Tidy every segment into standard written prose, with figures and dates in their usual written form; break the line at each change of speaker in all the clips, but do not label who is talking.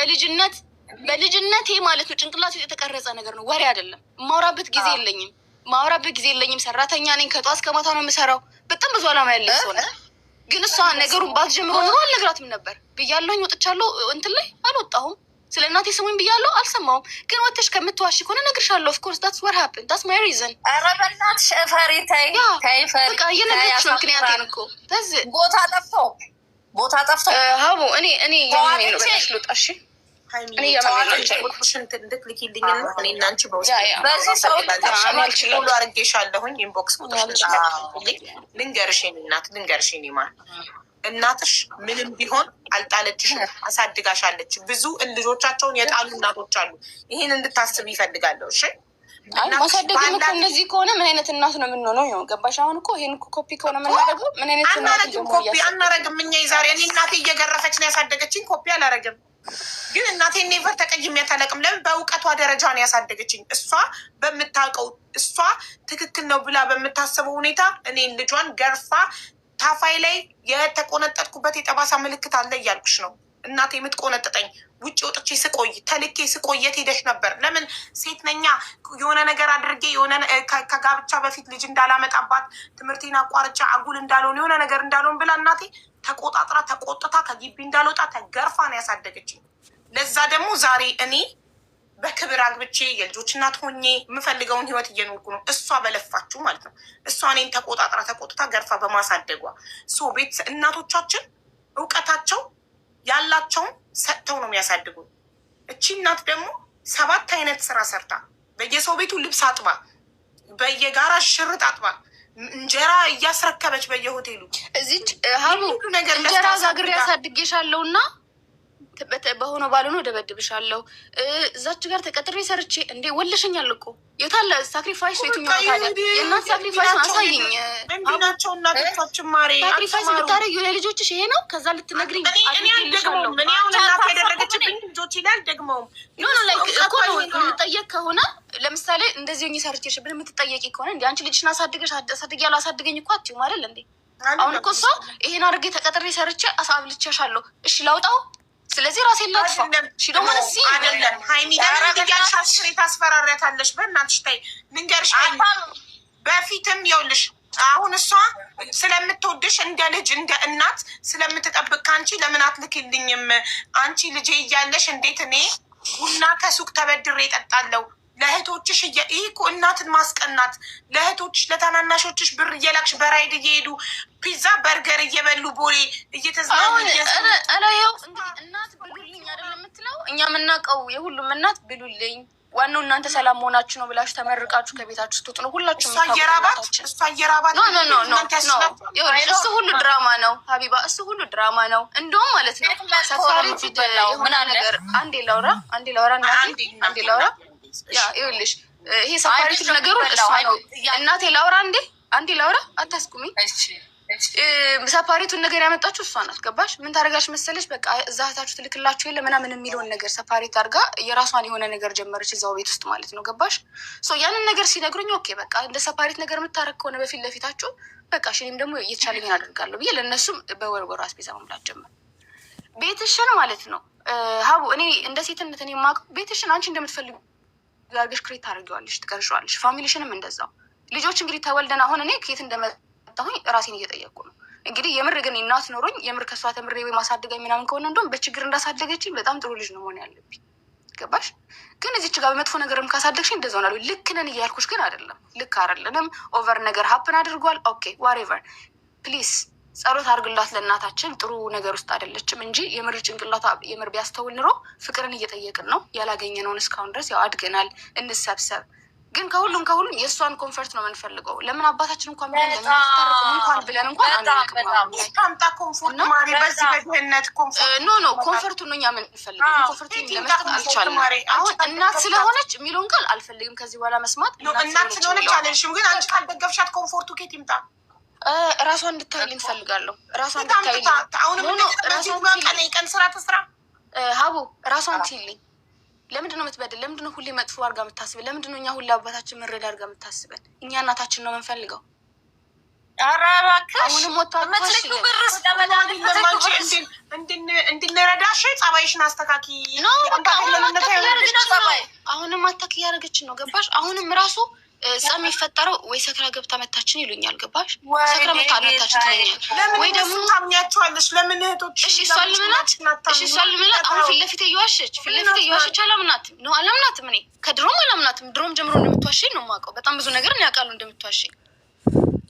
በልጅነት በልጅነቴ ማለት ነው ጭንቅላት የተቀረጸ ነገር ነው፣ ወሬ አይደለም። የማወራበት ጊዜ የለኝም፣ ማወራበት ጊዜ የለኝም። ሰራተኛ ነኝ። ከጧት እስከ ማታ ነው የምሰራው። በጣም ብዙ አላማ ያለኝ ሰው ነኝ። ግን እሷ ነገሩን ባትጀምሮ ኑሮ አልነግራትም ነበር ብያለሁኝ። ወጥቻለሁ፣ እንትን ላይ አልወጣሁም። ስለ እናቴ ስሙኝ ብያለሁ፣ አልሰማሁም። ግን ወጥተሽ ከምትዋሽ ከሆነ እነግርሻለሁ። Of course that's what happened, that's my reason።
ኧረ በእናትሽ እፈሪ፣ ተይ ተይ፣ ፈሪ።
በቃ እየነገርኩሽ ነው ምክንያቴን እኮ።
ቦታ ጠፍቶ፣ ቦታ ጠፍቶ።
ሀቡ፣ እኔ እያመመኝ ነው። በእናትሽ ልውጣ እሺ። እኔ እያመመኝ ነው።
ቁጥርሽን እንድትልኪልኝና እኔ እና አንቺ በውስጥ
በዚህ ሰው
ሁሉ አድርጌሻለሁኝ። Inbox ቁጥርሽን ልኝ። ልንገርሽ የእኔ እናት፣ ልንገርሽ የእኔ ማር፣ እናትሽ ምንም ቢሆን አልጣለችሽም፣ አሳድጋሻለች። ብዙ ልጆቻቸውን የጣሉ እናቶች አሉ። ይህን እንድታስብ ይፈልጋለሁ። እሺ።
አይ፣ ማሳደግም እኮ እንደዚህ ከሆነ ምን አይነት እናት ነው የምንሆነው? ይኸው ገባሽ? አሁን እኮ ይሄን እኮ ኮፒ ከሆነ የምናደርገው ምን አይነት እናት
አናረግም፣ ኮፒ አናረግም። እኛ የዛሬ እኔ እናቴ እየገረፈች ነው ያሳደገችኝ። ኮፒ አላረግም። ግን እናቴ never ተቀይሜያት አላውቅም። ለምን? በእውቀቷ ደረጃ ነው ያሳደገችኝ። እሷ በምታውቀው፣ እሷ ትክክል ነው ብላ በምታስበው ሁኔታ እኔን ልጇን ገርፋ ታፋይ ላይ የተቆነጠጥኩበት የጠባሳ ምልክት አለ እያልኩሽ ነው። እናቴ የምትቆነጥጠኝ ውጭ ወጥቼ ስቆይ፣ ተልኬ ስቆይ የት ሄደሽ ነበር? ለምን? ሴት ነኛ፣ የሆነ ነገር አድርጌ የሆነ ከጋብቻ በፊት ልጅ እንዳላመጣባት፣ ትምህርቴን አቋርጫ አጉል እንዳልሆን፣ የሆነ ነገር እንዳልሆን ብላ እናቴ ተቆጣጥራ፣ ተቆጥታ፣ ከግቢ እንዳልወጣ ተገርፋ ነው ያሳደገችኝ። ለዛ ደግሞ ዛሬ እኔ በክብር አግብቼ የልጆች እናት ሆኜ የምፈልገውን ህይወት እየኖርኩ ነው። እሷ በለፋችሁ ማለት ነው። እሷ እኔን ተቆጣጥራ፣ ተቆጥታ፣ ገርፋ በማሳደጓ። So ቤት እናቶቻችን እውቀታቸው ያላቸውን ሰጥተው ነው የሚያሳድጉ። እቺ እናት ደግሞ ሰባት አይነት ስራ ሰርታ፣ በየሰው ቤቱ ልብስ አጥባ፣ በየጋራዥ ሽርጥ አጥባ፣ እንጀራ እያስረከበች በየሆቴሉ
እዚች ሀቡ
ሁሉ ነገር
እንጀራ
ለፍታ
ጋግሬ
አሳድጋ
ያሳድጌሻለሁ እና በሆነ ባልሆነ ደበድብሻለሁ። እዛች ጋር ተቀጥሬ ሰርቼ እንዴ ወልሽኛል እኮ። የታለ sacrifice? የትኛው ነው ታዲያ? የእናት sacrifice አሳይኝ።
እንዲህ ናቸው እናቶቻችን ማሬ።
Sacrifice
አትማሩ።
የምታደርጊው ለልጆችሽ ይሄ ነው። ከዛ ልትነግሪኝ
እኔ አልደግመውም። እኔ አሁን እናቴ ያደረገችብኝ ልጆቼ ላይ አልደግመውም።
No, no, like እኮ ነው የምንጠየቅ ከሆነ፣ ለምሳሌ እንደዚህ ሆኜ ሰርቼሽብን የምትጠየቂ ከሆነ፣ እንዲ አንቺ ልጅሽን አሳድገሽ አሳድጊ ያለው አሳድገኝ እኮ አትይውም አይደል እንዴ? አሁን እኮ እሷ ይሄን አድርጌ ተቀጥሬ ሰርቼ አብልቼሻለሁ፣ እሺ ላውጣው፣ ስለዚህ ራሴን ላጥፋ። She don't wanna see።
አይደለም ሀይሚ፣ ለምን እያልሽ አስሬ ታስፈራሪያታለሽ? በእናትሽ ተይ፣ ልንገርሽ ሀይሚ፣ በፊትም ይኸውልሽ አሁን እሷ ስለምትወድሽ፣ እንደ ልጅ እንደ እናት ስለምትጠብቅ ከአንቺ ለምን አትልክልኝም? አንቺ ልጄ እያለሽ እንዴት እኔ ቡና ከሱቅ ተበድሬ እጠጣለሁ? ለእህቶችሽ፣ ይህ እኮ እናትን ማስቀናት፣ ለእህቶችሽ ለታናናሾችሽ ብር እየላክሽ በራይድ እየሄዱ ፒዛ በርገር እየበሉ ቦሌ እየተዝናኑ
አሁን ኧረ ይኸው እንግዲህ እናት ብሉልኝ አይደል የምትለው? እኛ የምናውቀው የሁሉም እናት ብሉልኝ፣ ዋናው እናንተ ሰላም መሆናችሁ ነው ብላችሁ ተመርቃችሁ ከቤታችሁ ስትወጡ ነው ሁላችሁ።
እሷ እየራባት፣ እሷ እየራባት
No, no, no, no።
እናንተ
No።
ያስችላል።
ይኸውልሽ እሱ ሁሉ ድራማ ነው ሀቢባ፣ እሱ ሁሉ ድራማ ነው። እንደውም ማለት ነው separate የሆነ ነገር፣ አንዴ ላውራ፣ አንዴ ላውራ እናቴ፣ አንዴ ላውራ። Yeah፣ ይኸውልሽ ይሄ separate ነገሩን እሷ ነው፣ እናቴ ላውራ፣ እንዴ አንዴ ላውራ፣ አታስቁሚ። Separate ኡን ነገር ያመጣችሁ እሷ ናት። ገባሽ? ምን ታደርጋሽ መሰለሽ? በቃ እዛ እህታችሁ ትልክላችሁ የለ ምናምን የሚለውን ነገር separate አድርጋ የራሷን የሆነ ነገር ጀመረች እዛው ቤት ውስጥ ማለት ነው። ገባሽ? So ያንን ነገር ሲነግሩኝ okay በቃ እንደ separate ነገር የምታደርግ ከሆነ በፊት ለፊታችሁ በቃ እሺ፣ እኔም ደግሞ እየተቻለኝን አደርጋለሁ ብዬ ለእነሱም በወር ወር አስቤዛ መሙላት ጀመር። ቤትሽን ማለት ነው ሀቡ፣ እኔ እንደ ሴትነት እኔ የማውቀው ቤትሽን አንቺ እንደምትፈልጊው አድርገሽ create ታደርጊዋለሽ፣ ትቀርሺዋለሽ። Family ሽንም እንደዛው። ልጆች እንግዲህ ተወልደን አሁን እኔ ከየት እንደመጣሁኝ ራሴን እየጠየቅኩ ነው። እንግዲህ የምር ግን እናት ኖሮኝ የምር ከእሷ ተምሬ ወይ ማሳደጋኝ ምናምን ከሆነ እንደውም በችግር እንዳሳደገችኝ በጣም ጥሩ ልጅ ነው መሆን ያለብኝ። ገባሽ? ግን እዚች ጋር በመጥፎ ነገርም ካሳደግሽኝ እንደዛው ነው። ልክ ነን እያልኩሽ ግን አይደለም። ልክ አይደለንም። Over ነገር happen አድርጓል። Okay, whatever, please ጸሎት አድርግላት ለእናታችን። ጥሩ ነገር ውስጥ አይደለችም እንጂ የምር ጭንቅላቷ የምር ቢያስተውል ኑሮ ፍቅርን እየጠየቅን ነው ያላገኘነውን እስካሁን ድረስ ያው አድገናል፣ እንሰብሰብ። ግን ከሁሉም ከሁሉም የእሷን comfort ነው የምንፈልገው። ለምን አባታችን እንኳን ብለን ለምን አስታርቅም እንኳን ብለን እንኳን አናውቅም።
ታምጣ comfort ማሪ፣ በዚህ በድህነት comfort።
No, no, comfort ኡ ነው እኛ የምንፈልገው። Comfort ኡን ለመስጠት አልቻልንም። አሁን እናት ስለሆነች የሚለውን ቃል አልፈልግም ከዚህ በኋላ መስማት።
እናት ስለሆነች አለልሽም፣ ግን አንቺ ካልደገፍሻት comfort ኡ ኬት ይምጣ?
ራሷን እንድታይልኝ እንፈልጋለሁ። ራሷን እንድታይልኝ።
አሁንም ቀን ስራ ትስራ።
ሀቡ፣ ራሷን ትይልኝ። ለምንድን ነው የምትበድል? ለምንድን ነው ሁሌ መጥፎ አድርጋ የምታስበን? ለምንድን ነው እኛ ሁሌ አባታችን ምንረዳ አድርጋ የምታስበን? እኛ እናታችን ነው የምንፈልገው።
ኧረ እባክሽ
አሁንም ወጥቶ
የምትልኪው ብርስ
አይደለም አንቺ እንድንረዳሽ ጸባይሽን አስተካኪ።
No፣ በቃ አሁንም attack እያደረገች ነው።
ጸባይ?
አሁንም attack እያደረገች ነው። ገባሽ? አሁንም ራሱ ጸም የሚፈጠረው ወይ ሰክራ ገብታ መታችን ይሉኛል። ገባሽ? ሰክራ መታ መታችን ትለኛል።
ለምን
ወይ ደግሞ
እነሱን ታምኛቸዋለሽ? ለምን እህቶች
እሺ እሷን ልምናት? እሺ እሷን ልምናት? አሁን ፊት ለፊት እየዋሸች፣ ፊት ለፊት እየዋሸች አላምናትም ነው፣ አላምናትም። እኔ ከድሮም አላምናትም። ድሮም ጀምሮ እንደምትዋሸኝ ነው የማውቀው። በጣም ብዙ ነገር እኔ ያውቃሉ እንደምትዋሸኝ።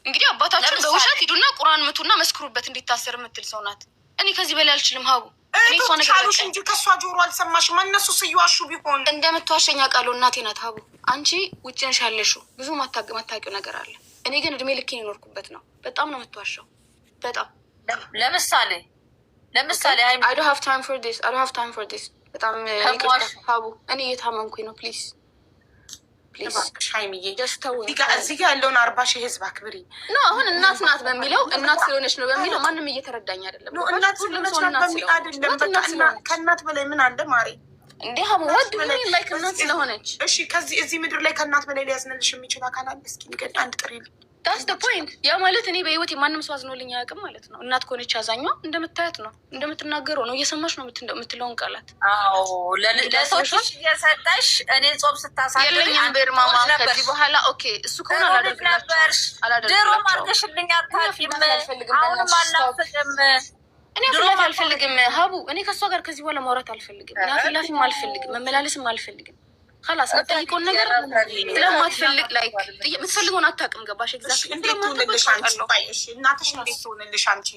እንግዲህ አባታችን
ለምሳሌ?
በውሸት ሂዱና ቁርአን ምቱና መስክሩበት እንዲታሰር የምትል ሰው ናት። እኔ ከዚህ በላይ አልችልም ሀቡ። እኔ እሷ
እህቶች
ነገር
አሉሽ
በቃኝ።
እንጂ ከእሷ ጆሮ አልሰማሽም። እነሱ ስየዋሹ ቢሆን
እንደምትዋሸኝ አውቃለሁ። እናቴ ናት ሀቡ። አንቺ ውጭ ነሽ ያለሽው፣ ብዙ ማታውቂው ነገር አለ። እኔ ግን እድሜ ልኬን የኖርኩበት ነው። በጣም ነው የምትዋሸው። በጣም።
ለምሳሌ ሀይሚ
I don't have time for this. I don't have time for this። በጣም ይቅርታ
ከመዋሽ-
ሀቡ፣ እኔ እየታመምኩኝ ነው። Please, please.
እባክሽ ሀይሚዬ
Just ተውኝ።
እዚህ ጋ ያለውን 40,000 ህዝብ አክብሪ።
No፣ አሁን እናት ናት በሚለው፣ እናት ስለሆነች ነው በሚለው ማንም እየተረዳኝ አይደለም።
No፣ እናት
ሁሉም
ስለሆነች
ሰው
ናት
እናት
በሚ
ስለሆነች
አይደለም።
እናት
በቃ
ስለሆነች
ከእናት በላይ ምን አለ ማሬ?
እንዴ ሀቡ፣ what do you mean? Like እናት ስለሆነች
እሺ ከዚህ እዚህ ምድር ላይ ከእናት በላይ ሊያዝንልሽ የሚችል አካል አለ? እስኪ ንገሪኝ፣ አንድ ጥሪልኝ።
That's the point። ያ ማለት እኔ በህይወት የማንም ሰው አዝኖልኝ አያውቅም ማለት ነው። እናት ከሆነች አዛኟ እንደምታያት ነው፣ እንደምትናገረው ነው፣ እየሰማች ነው የምትለውን ቃላት።
አዎ፣ ለሰዎች እየሰጠሽ እኔን ጾም ስታሳድሪ
የለኝም ብር ማማ ከዚህ በኋላ። Okay፣ እሱ ከሆነ
ጥሩ ልጅ
አላደርግላቸውም።
ነበርሽ። ድሮም
አላደርግላቸውም።
አድርገሽልኝ አታውቂም።
እኔ አልፈልግም፣
አሁንም
በእናትሽ stop።
አልናፍቅም።
እኔ አፍላፊ አልፈልግም ሀቡ። እኔ ከእሷ ጋር ከዚህ በኋላ ማውራት አልፈልግም። እኔ አፍላፊም አልፈልግም፣ መመላለስም አልፈልግም። خلاص የምጠይቀውን ነገር ስለማትፈልግ፣ like የምትፈልገውን አታውቅም። ገባሽ? Exactly.
እንዴት ትሁንልሽ አንቺ? ቆይ እሺ፣ እናትሽ እንዴት ትሁንልሽ አንቺ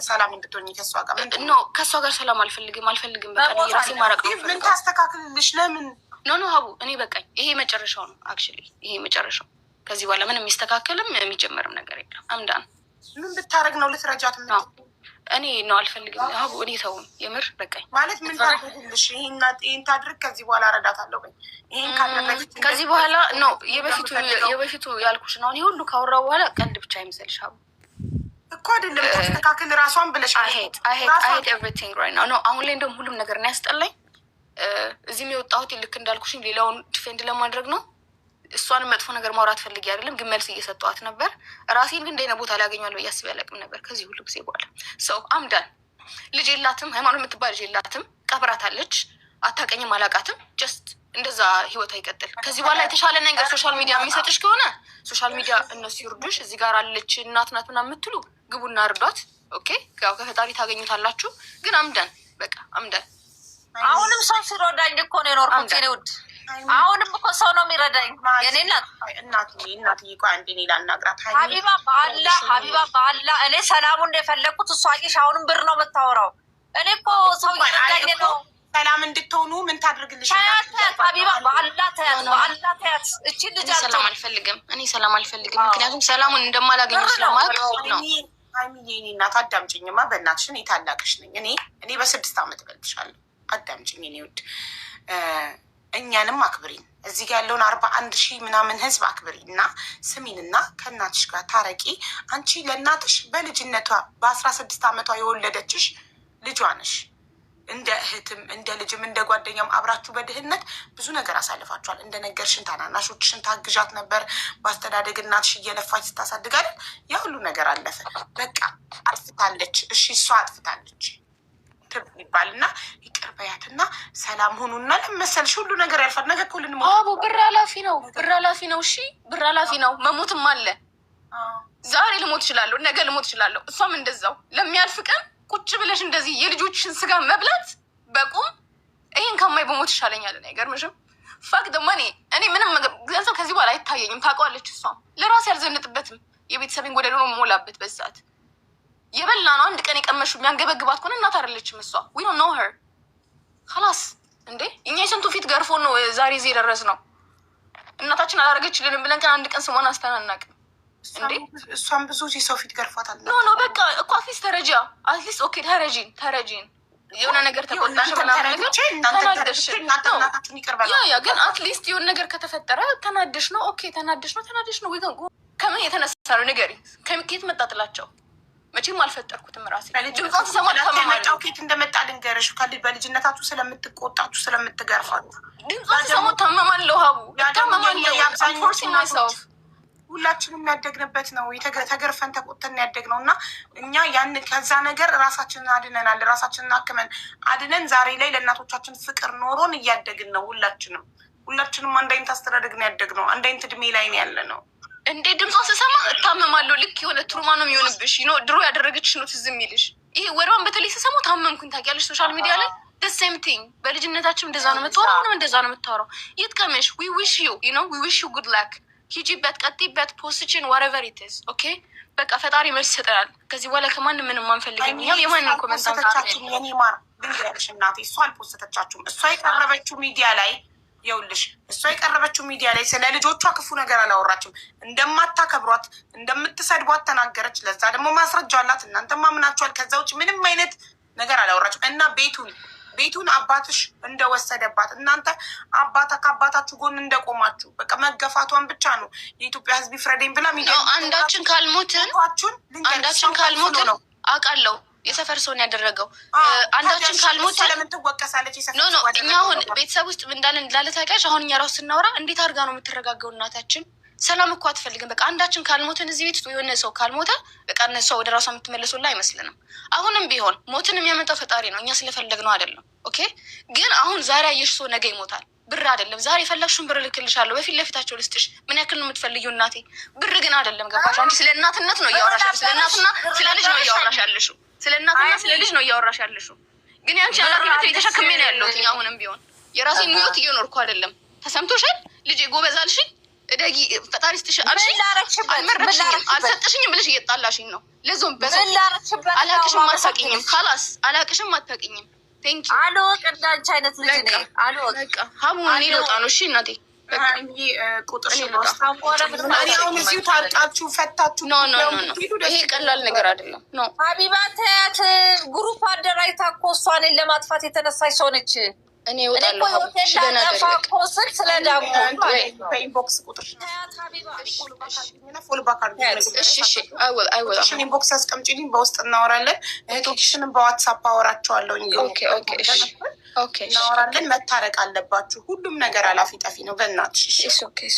ሰላም እንድትሆኚ ከእሷ ጋር ምንድን
No፣ ከእሷ ጋር ሰላም አልፈልግም፣ አልፈልግም። በቃ እኔ ራሴ ማራቅ ነው
ምን
የምፈልገው።
ታስተካክልልሽ? ለምን
No, ሀቡ፣ እኔ በቃኝ። ይሄ መጨረሻው ነው። Actually ይሄ መጨረሻው። ከዚህ በኋላ ምንም የሚስተካከልም የሚጀመርም ነገር የለም። I'm done.
ምን ብታደርግ ነው ልትረጃት?
ነው እኔ ነው አልፈልግም ሀቡ። እኔ ተውም፣ የምር በቃኝ።
ማለት ምን ታድርግልሽ? ይሄን ታድርግ፣ ከዚህ በኋላ እረዳታለሁ በይ። ይሄን ካደረገች
ከዚህ በኋላ ነው የበፊቱ ያልኩሽ ነው። አሁን ይሄ ሁሉ ካወራው በኋላ ቀልድ ብቻ አይምሰልሽ ሀቡ።
እኮ አይደለም፣ ታስተካክል ራሷን ብለሻል።
I hate I hate I hate everything right now። No፣ አሁን ላይ እንደውም ሁሉም ነገር ነው ያስጠላኝ። እዚህም የወጣሁት ልክ እንዳልኩሽኝ ሌላውን defend ለማድረግ ነው። እሷንም መጥፎ ነገር ማውራት ፈልጌ አይደለም፣ ግን መልስ እየሰጠኋት ነበር። ራሴን ግን እንደዚህ ቦታ ላይ አገኘዋለሁ ብዬ አስቤ አላውቅም ነበር ከዚህ ሁሉ ጊዜ በኋላ። So I'm done። ልጅ የላትም፣ ሃይማኖት የምትባል ልጅ የላትም። ቀብራታለች። አታውቀኝም፣ አላውቃትም። Just እንደዛ ህይወቷ ይቀጥል። ከዚህ በኋላ የተሻለ ነገር social media የሚሰጥሽ ከሆነ social media እነሱ ይርዱሽ። እዚህ ጋር አለች እናት ናት ምናምን የምትሉ ግቡና እርዷት። Okay፣ ያው ከፈጣሪ ታገኙታላችሁ። ግን I'm done፣ በቃ I'm done።
አሁንም ሰው ሲረዳኝ እኮ ነው የኖርኩት የኔ ውድ። አሁንም እኮ ሰው ነው የሚረዳኝ የኔ እናት።
እናትዬ፣ እናትዬ፣ ቆይ አንዴ እኔ ላናግራት።
ሀቢባ በአላህ፣ ሀቢባ በአላህ፣ እኔ ሰላሙን የፈለግኩት እሷ አየሽ፣ አሁንም ብር ነው የምታወራው። እኔ እኮ ሰው እየረዳኝ ነው።
ሰላም እንድትሆኑ ምን ታድርግልሽ?
ተያት፣ ተያት ሀቢባ፣ በአላህ ተያት፣ በአላህ ተያት። እቺ ልጅ
እኔ ሰላም አልፈልግም። እኔ ሰላም አልፈልግም። ምክንያቱም ሰላሙን እንደማላገኘው ስለማውቅ ነው።
ሀይሚዬ፣ እኔ እናት አዳምጪኝማ፣ በእናትሽ እኔ ታላቅሽ ነኝ። እኔ በ6 ዓመት እበልጥሻለሁ። አዳምጪኝ እኔ ውድ፣ እኛንም አክብሪን። እዚህ ጋር ያለውን 41,000 ምናምን ህዝብ አክብሪ እና ስሚንና ከእናትሽ ጋር ታረቂ። አንቺ ለእናትሽ በልጅነቷ በ16 ዓመቷ የወለደችሽ ልጇ ነሽ። እንደ እህትም እንደ ልጅም እንደ ጓደኛም አብራችሁ በድህነት ብዙ ነገር አሳልፋችኋል። እንደ ነገርሽን ታናናሾችሽን ታግዣት ነበር። በአስተዳደግ እናትሽ እየለፋች ስታሳድግ አይደል? ያ ሁሉ ነገር አለፈ። በቃ አጥፍታለች። እሺ እሷ አጥፍታለች ይባል እና ይቅር በያትና ሰላም ሁኑና ለመሰልሽ ሁሉ ነገር ያልፋል። ነገ እኮ ልንሞት
አቦ ብር ኃላፊ ነው። ብር ኃላፊ ነው። እሺ ብር ኃላፊ ነው። መሞትም አለ። ዛሬ ልሞት እችላለሁ፣ ነገ ልሞት እችላለሁ። እሷም እንደዛው ለሚያልፍ ቀን ቁጭ ብለሽ እንደዚህ የልጆችሽን ስጋ መብላት በቁም ይሄን ከማይ በሞት ይሻለኛል። አይገርምሽም? Fuck the money። እኔ ምንም ገንዘብ ከዚህ በኋላ አይታየኝም። ታውቀዋለች። እሷም ለራሴ አልዘንጥበትም። የቤተሰቤን ጎደሎ ነው የምሞላበት። በዚህ ሰዓት የበላ ነው አንድ ቀን የቀመሹ የሚያንገበግባት ከሆነ እናት አይደለችም እሷ። We don't know her። خلاص እንዴ፣ እኛ የስንቱ ፊት ገርፎ ነው ዛሬ እዚህ የደረስነው። እናታችን አላረገችልንም ብለን ቀን አንድ ቀን ስሟን አስተናናቅም እንዴ።
እሷም ብዙ የሰው ፊት ገርፏታል።
No, በቃ እኮ at least ተረጂያ፣ at least okay፣ ተረጂን፣ ተረጂን፣ የሆነ ነገር ተቆጣሽ ምናምን ነገር ተናደሽ፣ yeah, ግን at least የሆነ ነገር ከተፈጠረ ተናደሽ ነው፣ okay፣ ተናደሽ ነው፣ ተናደሽ ነው። ወይ ከምን የተነሳ ነው ንገሪ። ከየት መጣ ጥላቸው? መቼም አልፈጠርኩትም ራሴ። ድምጿን ስሰማ
የመጣው ኬት እንደመጣ ልንገርሽ። በልጅነታችሁ ስለምትቆጣችሁ ስለምትገርፋችሁ
ድምጿን ስሰማ ታመማለሁ። ሀቡ፣ ታመማለሁ። Forcing myself.
ሁላችንም ያደግንበት ነው። ተገርፈን ተቆጥተን ያደግነው እና እኛ ያን ከዛ ነገር ራሳችንን አድነናል። ራሳችንን አክመን አድነን ዛሬ ላይ ለእናቶቻችን ፍቅር ኖሮን እያደግን ነው። ሁላችንም አንድ አይነት አስተዳደግ ነው ያደግነው። አንድ አይነት እድሜ ላይ ነው ያለ ነው።
እንዴ ድምጿን ስሰማ እታመማለሁ። ልክ የሆነ trauma ነው የሚሆንብሽ። ድሮ ያደረገችሽ ነው ትዝ የሚልሽ። ይሄ ወሬዋን በተለይ ስሰማው ታመምኩኝ። ታውቂያለሽ፣ social media ላይ same thing በልጅነታችን እንደዛ ነው የምታወራው፣ አሁንም እንደዛ ነው የምታወራው። ይጥቀምሽ። We wish you you know we wish you good luck። ሂጂበት፣ ቀጥይበት፣ post ችን whatever it is, okay። በቃ ፈጣሪ መልስ ይሰጠናል። ከዚህ በኋላ ከማንም ምንም አንፈልግም። እኛም የማንም comment
አንፈልግም። የኔ ማር ልንገርሽ እናቴ፣ እሷ አልፖስተቻችሁም። እሷ የቀረበችው ሚዲያ ላይ ይኸውልሽ፣ እሷ የቀረበችው ሚዲያ ላይ ስለ ልጆቿ ክፉ ነገር አላወራችም። እንደማታከብሯት እንደምትሰድቧት ተናገረች። ለዛ ደግሞ ማስረጃ አላት። እናንተም አምናችኋል። ከዛ ውጭ ምንም አይነት ነገር አላወራችም እና ቤቱን አባትሽ እንደወሰደባት፣ እናንተ አባታ ከአባታችሁ ጎን እንደቆማችሁ፣ በቃ መገፋቷን ብቻ ነው የኢትዮጵያ ሕዝብ ይፍረደኝ ብላ ሚዲያ
አንዳችን ካልሞትን
ነው።
አውቃለሁ፣ የሰፈር ሰውን ያደረገው አንዳችን ካልሞትን
ለምን ትወቀሳለች?
No, እኛ አሁን ቤተሰብ ውስጥ እንዳለ እንዳለ ታውቂያለሽ። አሁን እኛ ራሱ ስናወራ እንዴት አድርጋ ነው የምትረጋገው እናታችን? ሰላም እኮ አትፈልግም። በቃ አንዳችን ካልሞትን፣ እዚህ ቤት የሆነ ሰው ካልሞተ በቃ እነሷ ወደ ራሷ የምትመለሱላ አይመስልንም። አሁንም ቢሆን ሞትን የሚያመጣው ፈጣሪ ነው፣ እኛ ስለፈለግነው አይደለም። Okay፣ ግን አሁን ዛሬ አየሽ ሰው ነገ ይሞታል። ብር አይደለም፣ ዛሬ የፈለግሽውን ብር እልክልሻለሁ፣ በፊት ለፊታቸው ልስጥሽ። ምን ያክል ነው የምትፈልጊው እናቴ? ብር ግን አይደለም። ገባሽ? አንቺ ስለ እናትነት ነው እያወራሽ፣ ስለ እናትና ስለ ልጅ ነው እያወራሽ ያለሽው። ስለ እናትና ስለ ልጅ ነው እያወራሽ ያለሽው። ግን ያንቺ ኃላፊነት የተሸክሜ ነው ያለሁት። አሁንም ቢሆን የራሴን ህይወት እየኖርኩ አይደለም። ተሰምቶሻል? ልጄ ጎበዝ አልሽኝ፣ እደጊ፣ ፈጣሪ ስትሽ አልሽኝ፣ አልመረቅሽኝም፣ አልሰጥሽኝም ብለሽ እየጣላሽኝ ነው። ለዞም በሰው አላቅሽም፣ አታውቂኝም። خلاص አላቅሽም፣ አታውቂኝም። Thank you.
አልወቅ እንዳንቺ አይነት ልጅ ነኝ አልወቅ።
ሀቡ እኔ ልወጣ ነው። እሺ እናቴ።
አሁን እዚሁ ታርቃችሁ ፈታችሁ
No, no, no, no፣ ይሄ ቀላል ነገር አይደለም። No.
ሀቢባ ተያት። Group አደራጅታ እኮ እሷን ለማጥፋት የተነሳች ሰው ነች።
እኔ
እኔ
እወጣለሁ።
እኮ ህይወቴን ላጠፋ እኮ ስል ስለዳንኩ ማለት ነው።
በ inbox ቁጥር
ተያት ሀቢባ።
Follow back አድርጊ።
እሺ እሺ፣ I will, I will.
ቁጥርሽን inbox አስቀምጪልኝ፣ በውስጥ እናወራለን። እህቶችሽንም በ WhatsApp አወራቸዋለሁ።
Okay, እሺ, okay, እሺ።
እናወራለን። መታረቅ አለባችሁ። ሁሉም ነገር አላፊ ጠፊ ነው። በእናትሽ
Okay.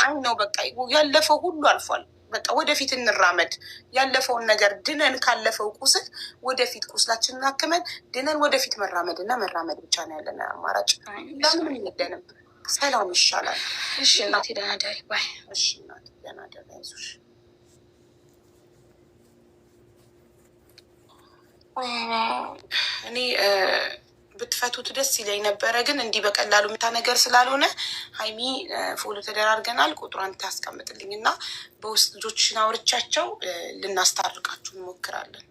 አይ ነው፣ በቃ ያለፈው ሁሉ አልፏል። በቃ ወደፊት እንራመድ። ያለፈውን ነገር ድነን፣ ካለፈው ቁስል ወደፊት ቁስላችንን አክመን ድነን ወደፊት መራመድ እና መራመድ ብቻ ነው ያለን አማራጭ። ለምንም የለንም። ሰላም ይሻላል።
እሺ እናቴ፣ ደህና ደሪ፣ bye።
እሺ እናቴ፣ ደህና ደሪ፣ አይዞሽ። እኔ ብትፈቱት ደስ ይለኝ ነበረ፣ ግን እንዲህ በቀላሉ ምታ ነገር ስላልሆነ ሀይሚ follow ተደራርገናል። ቁጥሯን ታስቀምጥልኝ እና በውስጥ ልጆችሽን አውርቻቸው ልናስታርቃችሁ እንሞክራለን።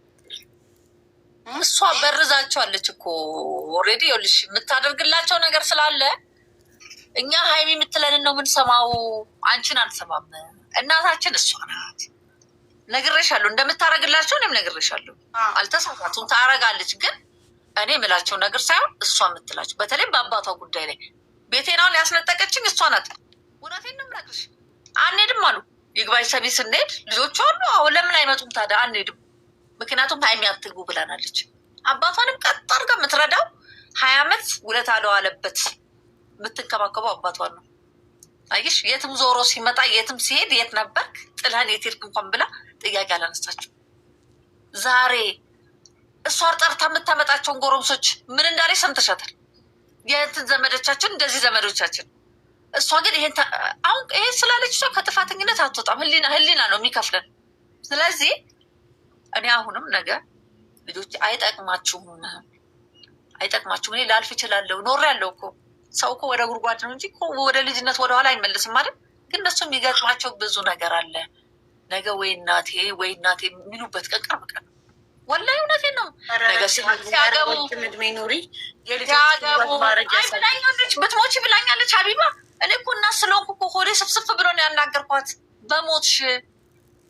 እሷ በርዛቸዋለች እኮ already። ይኸውልሽ የምታደርግላቸው ነገር ስላለ እኛ ሀይሚ የምትለንን ነው የምንሰማው፣ አንቺን አንሰማም። እናታችን እሷ ናት። ነግሬሻለሁ፣ እንደምታደርግላቸው እኔም ነግሬሻለሁ። አልተሳሳቱም፣ ታረጋለች። ግን እኔ የምላቸው ነገር ሳይሆን እሷ የምትላቸው፣ በተለይም በአባቷ ጉዳይ ላይ ቤቴን አሁን ያስነጠቀችኝ እሷ ናት። እውነቴን ነው የምነግርሽ። አንሄድም አሉ። ይግባኝ ሰሚ ስንሄድ ልጆቹ አሉ። አሁን ለምን አይመጡም ታዲያ? አንሄድም፣ ምክንያቱም ሀይሚ አትግቡ ብለናለች። አባቷንም ቀጥ አድርጋ የምትረዳው፣ 20 ዓመት ውለታ አለበት፣ የምትንከባከበው አባቷን ነው። አየሽ፣ የትም ዞሮ ሲመጣ፣ የትም ሲሄድ፣ የት ነበርክ፣ ጥለህን የት ሄድክ እንኳን ብላ ጥያቄ አላነሳችው። ዛሬ እሷ ጠርታ የምታመጣቸውን ጎረምሶች ምን እንዳለች ሰምተሻታል። የእንትን ዘመዶቻችን እንደዚህ ዘመዶቻችን፣ እሷ ግን ይሄን አሁን ይሄን ስላለች እሷ ከጥፋተኝነት አትወጣም። ህሊና ህሊና ነው የሚከፍለን። ስለዚህ እኔ አሁንም ነገ ልጆች አይጠቅማችሁም፣ አይጠቅማችሁም። እኔ ላልፍ እችላለሁ። ኖሬያለሁ እኮ፣ ሰው እኮ ወደ ጉድጓድ ነው እንጂ እኮ ወደ ልጅነት ወደኋላ አይመለስም አይደል? ግን እነሱ የሚገጥማቸው ብዙ ነገር አለ። ነገ ወይ እናቴ ወይ እናቴ የሚሉበት ቀን ቅርብ ቀን ነው። ወላሂ እውነቴን ነው። ነገ ሲያገቡ
እድሜ ኑሪ።
ሲያገቡ አይ ብላኛለች፣ ብትሞቺ ብላኛለች ሀቢባ። እኔ እኮ እናት ስለሆንኩ እኮ ሆዴ ስፍስፍ ብሎ ነው ያናገርኳት። በሞትሽ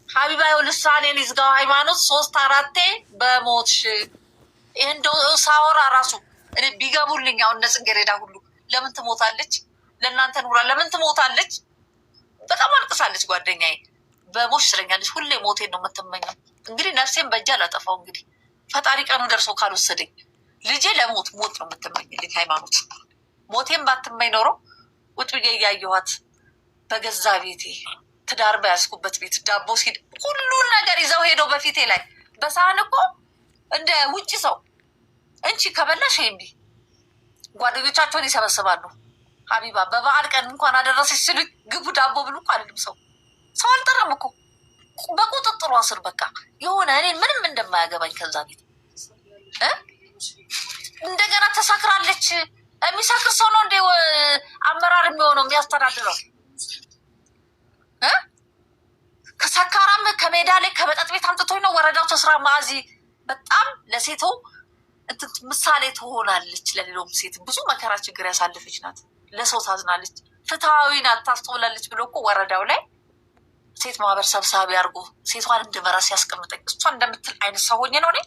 ሀቢባ፣ ይኸው ልሳኔን ይዝጋው ሃይማኖት፣ ሶስት አራቴ በሞትሽ። ይህ እንደው ሳወራ ራሱ እኔ ቢገቡልኝ አሁን እነ ጽጌረዳ ሁሉ ለምን ትሞታለች? ለእናንተ ኑራ ለምን ትሞታለች? በጣም አልቅሳለች ጓደኛዬ። በሞትሽ ትለኛለች። ሁሌ ሞቴን ነው የምትመኘው። እንግዲህ ነፍሴን በእጄ አላጠፋው። እንግዲህ ፈጣሪ ቀኑ ደርሶ ካልወሰደኝ ልጄ ለሞት ሞት ነው የምትመኝልኝ ሃይማኖት። ሞቴን ባትመኝ ኖሮ ቁጭ ብዬ እያየኋት በገዛ ቤቴ ትዳር በያዝኩበት ቤት ዳቦ ሲድ ሁሉን ነገር ይዘው ሄደው በፊቴ ላይ በሳህን እኮ እንደ ውጭ ሰው እንቺ ከበላሽ ይምቢ ጓደኞቻቸውን ይሰበስባሉ። ሀቢባ በበዓል ቀን እንኳን አደረሰች ሲሉ ግቡ ዳቦ ብሉ እኮ አልልም። ሰው አልጠራም እኮ በቁጥጥሯ ስር በቃ የሆነ እኔ ምንም እንደማያገባኝ ከዛ ቤት እንደገና ተሳክራለች። የሚሰክር ሰው ነው እንደ አመራር የሚሆነው የሚያስተዳድረው። ከሰካራም ከሜዳ ላይ ከመጠጥ ቤት አምጥቶኝ ነው ወረዳው ተስራ ማዚ በጣም ለሴቶ ምሳሌ ትሆናለች። ለሌላውም ሴት ብዙ መከራ ችግር ያሳለፈች ናት። ለሰው ታዝናለች፣ ፍትሐዊ ናት፣ ታስተውላለች ብሎ እኮ ወረዳው ላይ ሴት ማህበር ሰብሳቢ አድርጎ ሴቷን እንድመራ ሲያስቀምጠኝ እሷ እንደምትል አይነት ሰው ሆኜ ነው እኔ።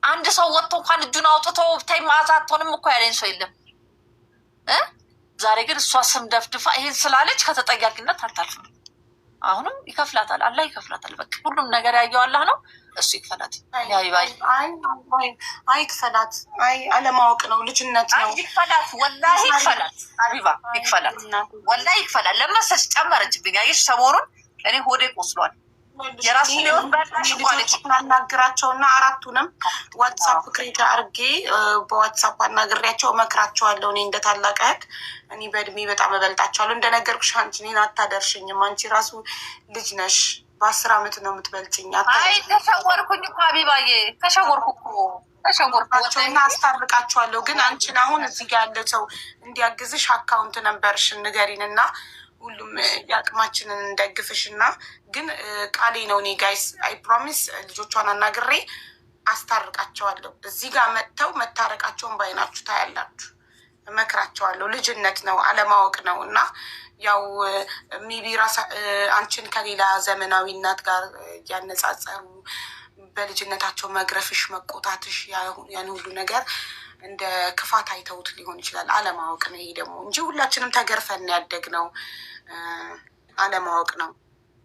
አንድ ሰው ወጥቶ እንኳን እጁን አውጥቶ ተይ መዓዛ አትሆንም እኮ ያለኝ ሰው የለም። ዛሬ ግን እሷ ስም ደፍድፋ ይሄን ስላለች ከተጠያቂነት አታልፍም። አሁንም ይከፍላታል፣ አላህ ይከፍላታል። በቃ ሁሉም ነገር ያየው አላህ ነው፣ እሱ ይክፈላት።
አይ ይክፈላት። አይ አለማወቅ ነው፣ ልጅነት ነው።
ይክፈላት፣ ወላሂ ይክፈላት። ሀቢባ ይክፈላት፣ ወላሂ ይክፈላት። ለመሰልሽ ጨመረችብኝ። አየሽ ሰሞኑን እኔ ሆዴ ቆስሏል። የራሱን ህይወት በላሽ
አናግራቸው እና አራቱንም WhatsApp create አድርጌ በ WhatsApp አናግሬያቸው እመክራቸዋለሁ። እኔ እንደ ታላቅ እህት እኔ በእድሜ በጣም እበልጣቸዋለሁ። እንደነገርኩሽ አንቺ እኔን አታደርሽኝም። አንቺ ራሱ ልጅ ነሽ። በ10 ዓመት ነው የምትበልጭኝ።
አይ ተሸወርኩኝ እኮ ሀቢባዬ፣ ተሸወርኩ እኮ ተሸወርኩ።
እና አስታርቃቸዋለሁ። ግን አንቺን አሁን እዚህ ጋር ያለ ሰው እንዲያግዝሽ account number ሽን ንገሪን እና ሁሉም የአቅማችንን እንደግፍሽ እና ግን ቃሌ ነው። እኔ guys I promise ልጆቿን አናግሬ አስታርቃቸዋለሁ። እዚህ ጋር መጥተው መታረቃቸውን ባይናችሁ ታያላችሁ። እመክራቸዋለሁ። ልጅነት ነው፣ አለማወቅ ነው እና ያው maybe ራሳ አንቺን ከሌላ ዘመናዊ እናት ጋር እያነጻጸሩ በልጅነታቸው መግረፍሽ፣ መቆጣትሽ ያን ሁሉ ነገር እንደ ክፋት አይተውት ሊሆን ይችላል። አለማወቅ ነው ይሄ ደግሞ እንጂ ሁላችንም ተገርፈን ያደግነው አለማወቅ ነው።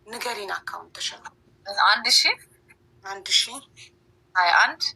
ንገሪን account ሽን።
1000
1000
21